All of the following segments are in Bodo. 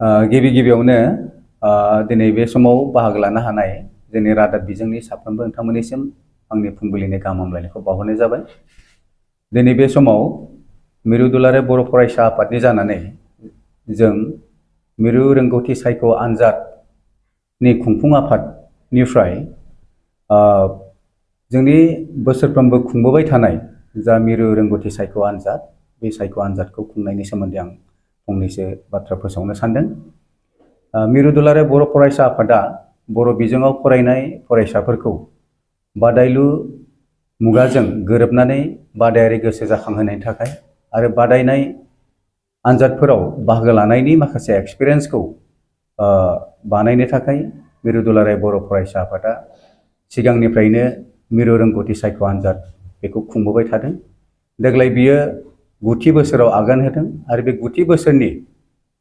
गिबि गिबियावनो दिनै बे समाव बाहागो लानो हानाय जोंनि रादाब बिजोंनि साफ्रोमबो नोंथांमोननिसिम आंनि फुंबिलिनि गाहाम हामलायनायखौ बावहरनाय जाबाय। दिनै बे समाव मिरु दुलाराय बर' फरायसा आफादनि जानानै जों मिरु रोंगौथि सायख' आनजादनि खुंफुं आफादनिफ्राय जोंनि बोसोरफ्रोमबो खुंबोबाय थानाय जा मिरु रोंगौथि सायख' आनजाद, बे सायख' आनजादखौ खुंनायनि सोमोन्दै आं फंनैसो बाथ्रा फोसावनो सानदों। मिरु दुलाराय बर' फरायसा आफादा बर' बिजोङाव फरायनाय फरायसाफोरखौ बादायलु मुगाजों गोरोबनानै बादायारि गोसो जाखांहोनायनि थाखाय आरो बादायनाय आनजादफोराव बाहागो लानायनि माखासे एक्सपिरियेन्सखौ बानायनो थाखाय मिरु दुलाराय बर' फरायसा आफादा सिगांनिफ्रायनो मिरु रोंगौथि सायख' आनजाद बेखौ खुंबोबाय थादों। देग्लाय बियो 9थि बोसोराव आगान होदों आरो बे 9थि बोसोरनि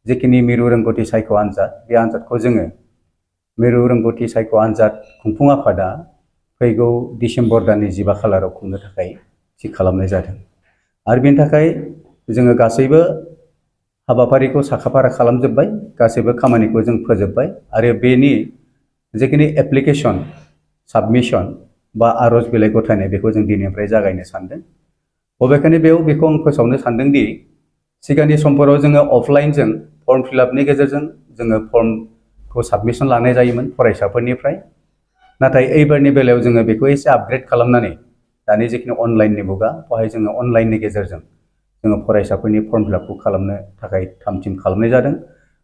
जिखिनि मिरु रोंगौथि सायख' आनजाद, बे आनजादखौ जोङो मिरु रोंगौथि सायख' आनजाद खुंफुं आफादा फैगौ डिसेम्बर दाननि 15 खालाराव खुंनो थाखाय थि खालामनाय जादों। आरो बेनि थाखाय जोङो गासैबो हाबाफारिखौ साखाफारा खालामजोब्बाय, गासैबो खामानिखौ जों फोजोब्बाय आरो बेनि जिखिनि एप्लिकेसन साबमिसन बा आर'ज बिलाइ गथायनाय बेखौ जों दिनैनिफ्राय जागायनो सानदों। बबेखानि बेखौ आं फोसावनो सानदोंदि सिगांनि समफोराव जोङो अफलाइनजों फर्म फिलआपनि गेजेरजों जोङो फर्मखौ साबमिसन लानाय जायोमोन फरायसाफोरनिफ्राय। नाथाय एइबारनि बेलायाव जोङो बेखौ एसे आपग्रेड खालामनानै दानि जिखिनि अनलाइननि मुगा, बेवहाय जोङो अनलाइननि गेजेरजों जोङो फरायसाफोरनि फर्म फिलआपखौ खालामनो थाखाय थाम-थिम खालामनाय जादों।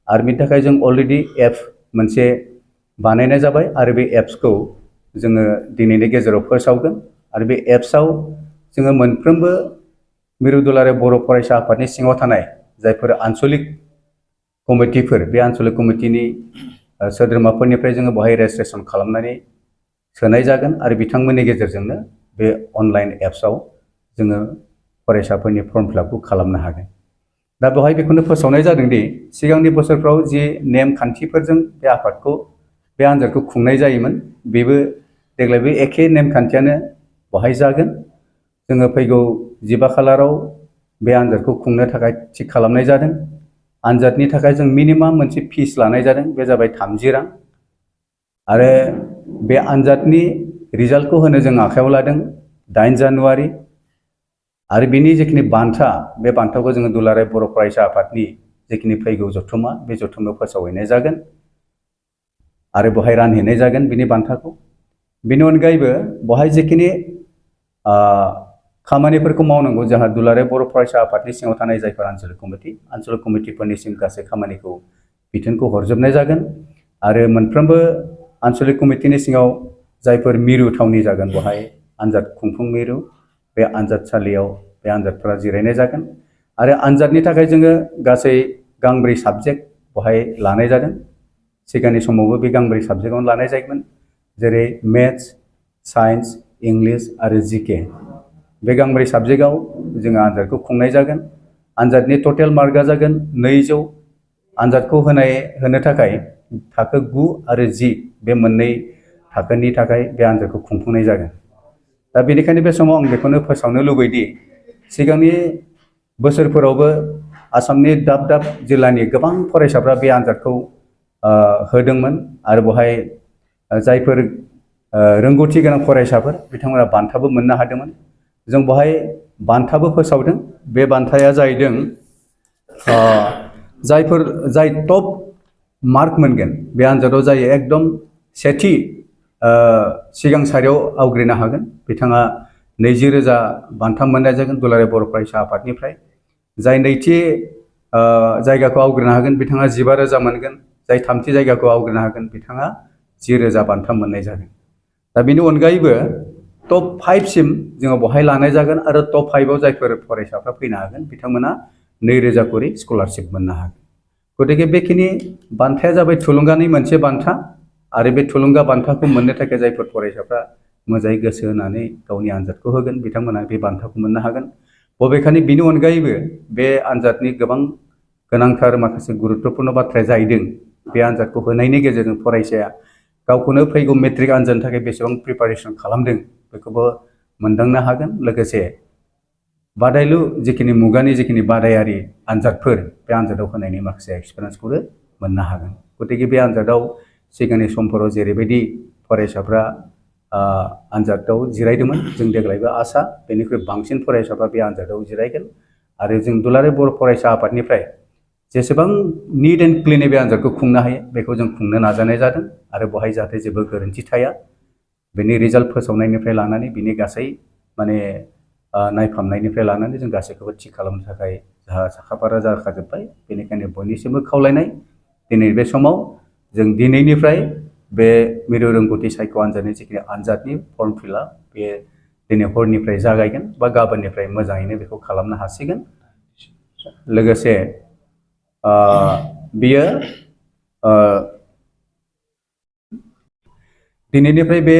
आरो बेनि थाखाय जों अलरेडि एप मोनसे बानायनाय जाबाय आरो बे एप्सखौ जोङो दिनैनि गेजेराव फोसावगोन। आरो बे एप्सआव जोङो मोनफ्रोमबो मिरु दुलाराय बर' फरायसा आफादनि सिङाव थानाय जायफोर आनसलिक कमिटिफोर, बे आनसलिक कमिटिनि सोद्रोमाफोरनिफ्राय जोङो बेवहाय रेजिस्ट्रेसन खालामनानै सोनाय जागोन आरो बिथांमोननि गेजेरजोंनो बे अनलाइन एप्सआव जोङो फरायसाफोरनि फर्म फिलआपखौ खालामनो हागोन। दा बेवहाय बेखौनो फोसावनाय जादोंदि सिगांनि बोसोरफ्राव जि नेमखान्थिफोरजों बे आफादखौ बे आनजादखौ खुंनाय जायोमोन, बेबो देग्लाय बे एखे नेमखान्थियानो बेवहाय जागोन। जोङो फैगौ 15 खालाराव बे आनजादखौ खुंनो थाखाय थिग खालामनाय जादों। आनजादनि थाखाय जों मिनिमाम मोनसे फिस लानाय जादों, बे जाबाय 30 रां। आरो बे आनजादनि रिजाल्टखौ होनो जों आखायाव लादों 8 जानुवारि। आरो बिनि जिखिनि बान्था, बे बान्थाखौ जोङो दुलाराय बर' फरायसा आफादनि जिखिनि फैगौ जथुम्मा, बे जथुम्मायाव फोसावहैनाय जागोन आरो बेवहाय रानहैनाय जागोन बिनि बान्थाखौ। बेनि अनगायैबो बेवहाय जिखिनि खामानिफोरखौ मावनांगौ, जोंहा दुलाराय बर' फरायसा आफादनि सिङाव थानाय जायफोर आनसलिक कमिटिफोरनिसिम गासै खामानिखौ बिथोनखौ हरजोबनाय जागोन। आरो मोनफ्रोमबो आनसलिक कमिटिनि सिङाव जायफोर मिरु थावनि जागोन, बेवहाय आनजाद खुंफुं मिरु, बे आनजादसालियाव बे आनजादफोरा जिरायनाय जागोन। आरो आनजादनि थाखाय जोङो गासै गांब्रै साबजेक्ट बेवहाय लानाय जादों। सिगांनि समावबो बे गांब्रै साबजेक्टआवनो लानाय जायोमोन, जेरै मेथ्स, साइन्स, इंलिस आरो जिके। बे गांब्रै साबजेक्टआव जोङो आनजादखौ खुंनाय जागोन। आनजादनि टटेल मार्कआ जागोन 200। आनजादखौ होनो थाखाय थाखो 9 आरो 10 बे मोननै थाखोनि थाखाय बे आनजादखौ खुंफुंनाय जागोन। दा बेनिखायनो बे समाव आं बेखौनो फोसावनो लुबैदि सिगांनि बोसोरफोरावबो आसामनि दाब दाब जिल्लानि गोबां फरायसाफ्रा बे आनजादखौ होदोंमोन आरो बेवहाय जायफोर रोंगौथि गोनां फरायसाफोर बिथांमोना बान्थाबो मोननो हादोंमोन। जों बेवहाय बान्थाबो फोसावदों। बे बान्थाया जाहैदों जाय टप मार्क मोनगोन बे आनजादाव जाय एकदम सेथि सिगां सारियाव आवग्रिनो हागोन, बिथाङा 20,000 बान्था मोननाय जागोन दुलाराय बर' फरायसा आफादनिफ्राय। जाय नैथि जायगाखौ आवग्रिनो हागोन बिथाङा 15,000 मोनगोन। जाय थामथि जायगाखौ आवग्रिनो हागोन बिथाङा 10,000 बान्था मोननाय जागोन। दा बेनि अनगायैबो टप 5 सिम जोङो बेवहाय लानाय जागोन आरो टप 5 आव जायफोर फरायसाफ्रा फैनो हागोन बिथांमोना 2,000 करि स्कलारशिप मोननो हागोन। गतिके बेखिनि बान्थाया जाबाय थुलुंगानि मोनसे बान्था आरो बे थुलुंगा बान्थाखौ मोननो थाखाय जायफोर फरायसाफ्रा मोजाङै गोसो होनानै गावनि आनजादखौ होगोन बिथांमोना बे बान्थाखौ मोननो हागोन। बबेखानि बिनि अनगायैबो बे आनजादनि गोबां गोनांथार माखासे गुरुत्वपूर्ण बाथ्राया जाहैदों बे आनजादखौ होनायनि गेजेरजों फरायसाया गावखौनो फैगौ मेट्रिक आनजादनि थाखाय बेसेबां प्रिपारेसन खालामदों बेखौबो मोनदांनो हागोन। लोगोसे बादायलु जिखिनि मुगानि जिखिनि बादायारि आनजादफोर बे आनजादाव होनायनि माखासे एक्सपिरियेन्सखौबो मोननो हागोन। गतिके बे आनजादाव सिगांनि समफोराव जेरैबायदि फरायसाफ्रा आनजादाव जिरायदोंमोन, जों देग्लायबो आसा बेनिख्रुइ बांसिन फरायसाफ्रा बे आनजादाव जिरायगोन आरो जों दुलाराय बर' फरायसा आफादनिफ्राय जेसेबां निट एन्ड क्लिनै बे आनजादखौ खुंनो हायो बेखौ जों खुंनो नाजानाय जादों आरो बेवहाय जाहाथे जेबो गोरोन्थि थाया बेनि रिजाल्ट फोसावनायनिफ्राय लानानै बिनि गासै माने नायफामनायनिफ्राय लानानै जों गासैखौबो थि खालामनो थाखाय साखाफारा जाखाजोब्बाय। बेनिखायनो बयनिसिमबो खावलायनाय दिनै बे समाव जों दिनैनिफ्राय बे मिरु रोंगौथि सायख' आनजादनि जिखिनि आनजादनि फर्म फिलआप बे दिनै हरनिफ्राय जागायगोन बा गाबोननिफ्राय मोजाङैनो बेखौ खालामनो हासिगोन। लोगोसे बियो दिनैनिफ्राय बे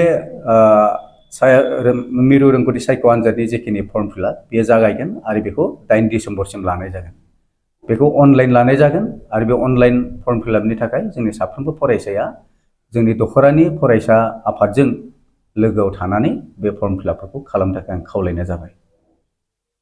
मिरु रोंगौथि सायख' आनजादनि जिखिनि फर्म फिलआप बेयो जागायगोन आरो बेखौ 8 डिसेम्बरसिम लानाय जागोन। बेखौ अनलाइन लानाय जागोन आरो बे अनलाइन फर्म फिलआपनि थाखाय जोंनि साफ्रोमबो फरायसाया जोंनि दखरानि फरायसा आफादजों लोगोआव थानानै बे फर्म फिलआपफोरखौ खालामनो थाखाय आं खावलायनाय जाबाय।